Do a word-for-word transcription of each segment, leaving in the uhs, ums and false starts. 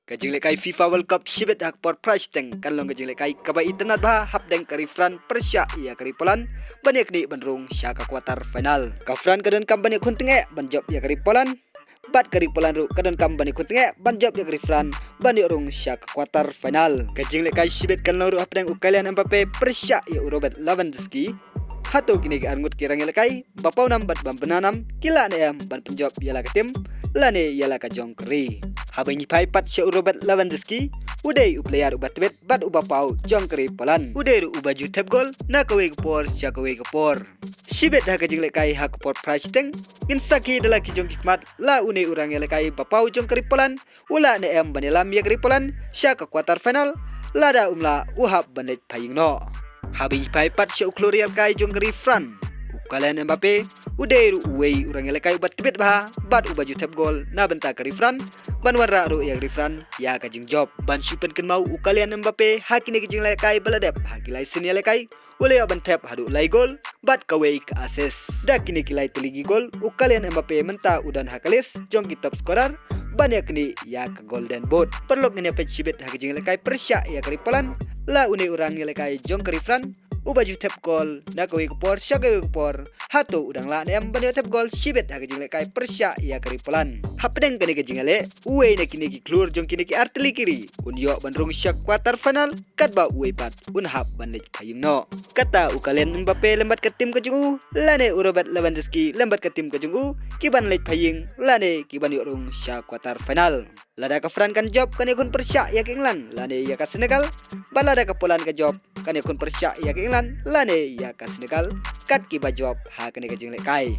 Ka jinglehkai FIFA World Cup shibit ha ka por phra shiteng kan long ka jinglehkai kaba itynnad bha hapdeng ka ri France pyrshah ïa ka ri Poland ban ïaknieh ban rung sha ka quarter final. Ka France ka donkam ban ïakhun tyngeh ban jop ïa ka ri Poland, bad ka ri Poland ruh ka donkam ban ïakhun tyngeh ban jop ïa ka ri France ban ïoh rung sha ka quarter final. Ka jinglehkai shibit kan long ruh hapdeng u Kylian Mbappe pyrshah ïa u Robert Lewandowski. Hato kine ki arngut ki rangïalehkai ba pawnam bad bym bna nam ki lah ne em ban pynjop ïa la ka tim lane ïa la ka jong ka ri? Haba ngi phai pat sha u Robert Lewandowski, u dei u player uba tbit bad uba paw jong ka ri Poland. U dei ruh uba ju thep gol na kawei ka por sha kawei ka por. Shibit ha ka jinglehkai ha ka por phra shiteng, ngin sakhi da la ki jong ki khmat la une u rangïalehkai ba paw jong ka ri Poland u lah ne em ban ïalam ïa ka ri Poland sha ka quarter final. Lada um lah, u hap ban leit pha ïing noh. Haba ngi phai pat sha u khlur ïalehkai jong ka ri France, u Kylian Mbappe, u dei ruh uwei u rangïalehkai uba tbit bha bad uba ju thep gol na bynta ka ri France ban wanrah ruh ïa ka ri France ïa ka jingjop. Ban shu pynkynmaw, u Kylian Mbappe ha kine ki jinglehkai ba la dep ha ki lai sien ïalehkai u la ïoh ban thep haduh lai gol bad kawei ka assist. Da kine ki lai tylli ki gol, u Kylian Mbappe mynta u don ha ka list jong ki top scorer ban ïaknieh ïa ka Golden Boot. Paralok, ngin ïa peit shibit ha ka jinglehkai pyrshah ïa ka ri Poland, la une u rangïalehkai jong ka ri France uba ju thep gol na kawei ka por sha kawei ka por, hato u dang lah ne em ban ïoh thep gol shibit ha ka jinglehkai pyrshah ïa ka ri Poland? Hapdeng kane ka jingïaleh, uwei na kine ki khlur jong kine ki artylli ki ri un ïoh ban rung sha quarter final, katba uwei pat un hap ban leit pha ïing noh. Kata u Kylian Mbappe lem bad ka tim ka jong u, lane u Robert Lewandowski lem bad ka tim ka jong u, ki ban leit pha ïing lane ki ban ïoh rung sha quarter final. Lada ka France kan jop, kan ïakhun pyrshah ïa ka England lane ïa ka Senegal. Bad lada ka Poland ka jop, kan ïakhun pyrshah ïa ka England lane ïa ka Senegal, kat kiba jop ha kane ka jinglehkai.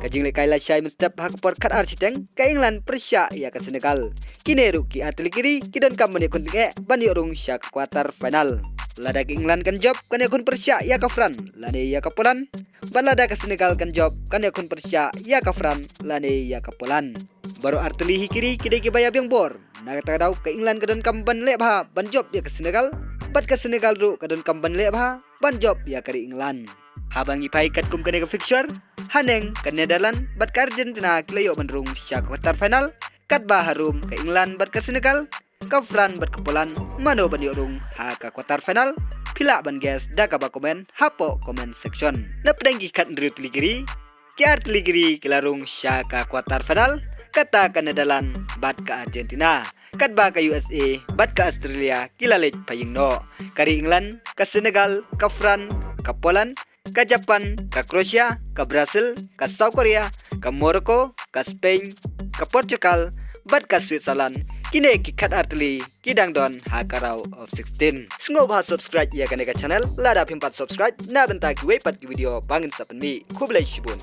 Ka jinglehkai la shai mynstep ha ka por khatar shiteng, ka England pyrshah ïa ka Senegal. Kine ruh ki artylli ki ri ki donkam ban ïakhun tyngeh ban ïoh rung sha ka quarter final. Lada ka England kan jop, kan ïakhun pyrshah ïa ka France lane ïa ka Poland. Bad lada ka Senegal kan jop, kan ïakhun pyrshah ïa ka France lane ïa ka Poland. Baroh artylli hi ki ri ki dei kiba ïa biang bor. Na kata ka daw, ka England ka donkam ban leh bha ban jop ïa ka Senegal, bad ka Senegal ruh ka donkam ban leh bha ban jop ïa ka ri England. Haba ngi phai katkum kane ka fixture, haneng ka Netherlands bad ka Argentina ki la ïoh ban rung sha ka quarter final, katba harum ka England bad ka Senegal, ka France bad ka Poland, mano ban ïoh rung ha ka quarter final? Phi lah ban guess da kaba comment hapoh comment section. Na pdeng ki khathynriew tylli ki ri, ki artylli ki ri ki la rung sha ka quarter final, kata ka Netherlands bad ka Argentina. Katba ka U S A bad ka Australia ki la leit pha ïing noh. Ka ri England, ka Senegal, ka France, ka Poland, ka Japan, ka Croatia, ka Brazil, ka South Korea, ka Morocco, ka Spain, ka Portugal, bad ka Switzerland, kine ki khatar tylli ki dang don ha ka round of sixteen. Sngewbha subscribe ïa kane ka channel lada phim pat subscribe, na bynta kiwei pat ki video ba ngin sa pynmih. Khublei shibun.